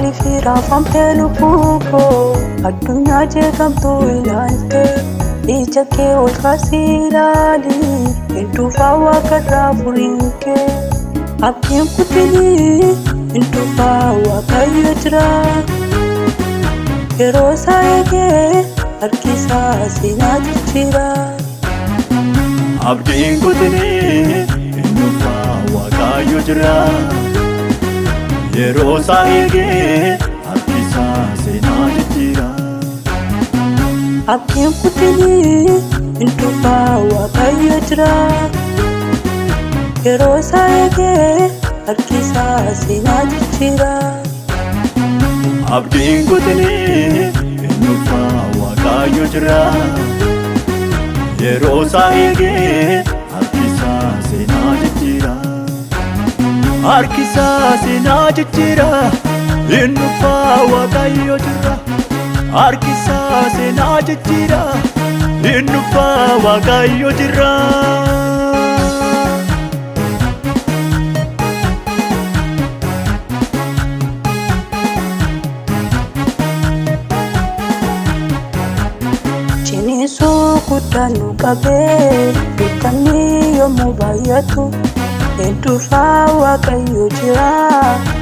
Maaliif raafamtee lubbuu koo addunyaa jeeqamtuu ilaalte? Ija kee ol kaasii ilaali, hin dhufaa waaqarraa furiin kee. Abdiin kutinii, hin dhufaa Waaqayyo jira. Yeroo isaa eegee harki isaa seenaa jijjiira. Abdiin kutinii, hin dhufaa Waaqayyo jira. Yeroo isaa eegee harki isaa seenaa jijjiira. Abdiin kutinii, hin dhufaa Waaqayyo jira. Yeroo isaa eegee harki isaa seenaa jijjiira. Abdiin kutinii, hin dhufaa Waaqayyo jira. Yeroo isaa eegee harki isaa seenaa jijjiira. Harki isaa seenaa jijjiira. Hin dhufaa Waaqayyo jira. Harki isaa seenaa jijjiira. Hin dhufaa Waaqayyo jira. Ciniinsuu guddaan nu qabee dukkanni yommuu baay'atu, hin dhufaa Waaqayyo jira,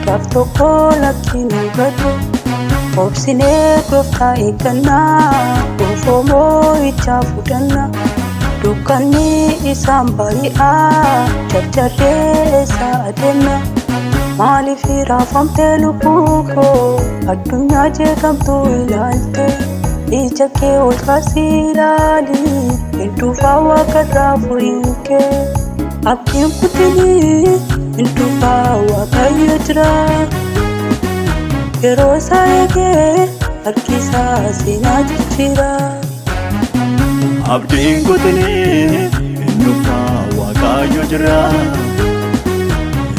gaaf tokko lakkii nu gatu. Obsinee gooftaa eeggannaa, gonfoo moo'ichaa fudhanna. Dukkanni isaan bari'aa, jarjarree eessa adeemna? Maaliif raafamtee lubbuu koo addunyaa jeeqamtuu ilaalte? Ija kee ol kaasii ilaali, hin dhufaa waaqarraa furiin kee. Abdiin kutinii, hin dhufaa Waaqayyo jira. Yeroo isaa eegee harki isaa seenaa jijjiira. Abdiin kutinii, hin dhufaa Waaqayyo jira.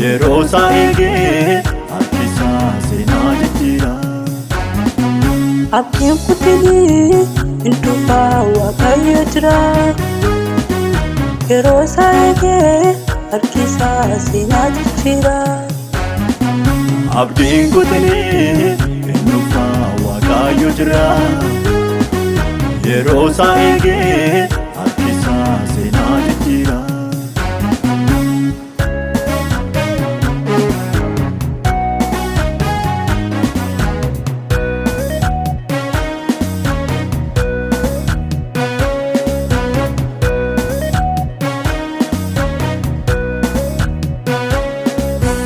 Yeroo isaa eegee harki isaa seenaa jijjiira. Abdiin kutinii, hin dhufaa Waaqayyo jira. Yeroo isaa eegee harki isaa seenaa jijjiira. Abdiin kutinii, hin dhufaa Waaqayyo jira. Yeroo isaa eegee harki isaa seenaa jijjiira.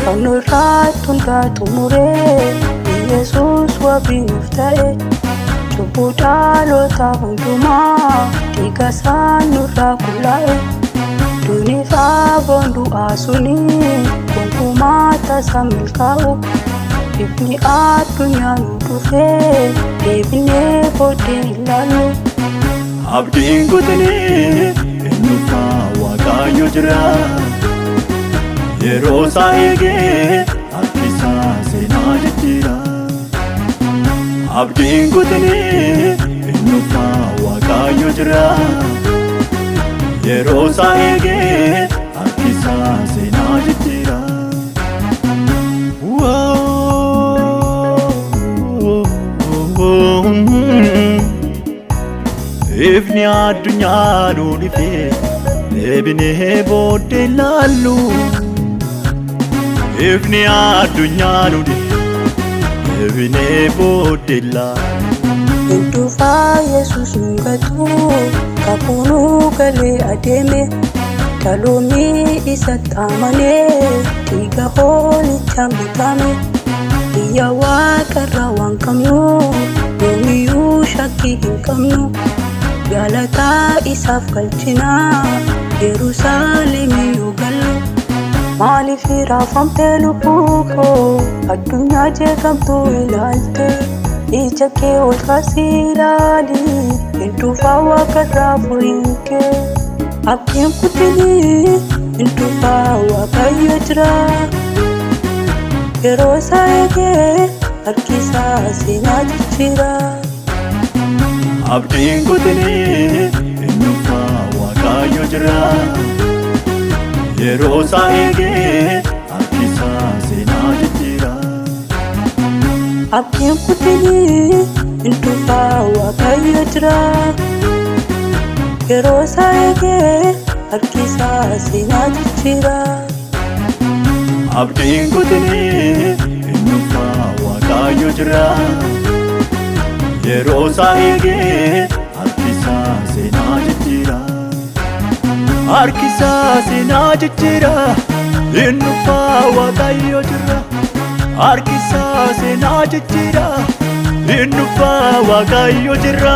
Fannoo irratti hundaa xumuree Yesuus wabii nuuf ta'e, cubbuu dhaloota hundumaa dhiiga isaan nurraa qullaa'e. Duuniif aboon du'aa suni gonkumaa tasa milkaa'u. Ifni addunyaa nu dhufee deebinee booddee ilaallu. Abdiin kutinii, hin dhufaa Waaqayyo jira. Yeroo isaa eegee harki isaa seenaa jijjiira. Abdiin kutinii, hin dhufaa Waaqayyo jira. Yeroo isaa eegee harki isaa seenaa jijjiira. Ifni addunyaa nu dhifee deebinee booddee ilaallu. Ifni addunyaa nu dhifee deebinee booddee ilaallu. Hin dhufaa Yesuus nu gatu, kakuunuu galee adeeme. Dhaloonni isatti amanee dhiiga hoolichaan bitame. Biyya waaqarraa waan qabnu yoomiyyuu shakkii hin qabnu. Galataa isaaf galchinaa Yerusaalemii yoo gallu. Maaliif raafamtee lubbuu koo addunyaa jeeqamtuu ilaalte? Ija kee ol kaasii ilaali, hin dhufaa waaqarraa furiin kee. Abdiin kutinii, hin dhufaa Waaqayyo jira. Yeroo isaa eegee harki isaa seenaa jijjiira. Abdiin kutinii, hin dhufaa Waaqayyo jira. Yeroo isaa eegee harki isaa seenaa jijjiira. Abdiin kutinii hin dhufaa, Waaqayyo jira. Yeroo isaa eegee harki isaa seenaa jijjiira. Abdiin kutinii hin dhufaa, Waaqayyo jira. Yeroo isaa eegee harki isaa seenaa jijjiira. Harki isaa seenaa jijjiira. Hin dhufaa, Waaqayyo jira. Harki isaa seenaa jijjiira. Hin dhufaa, Waaqayyo jira.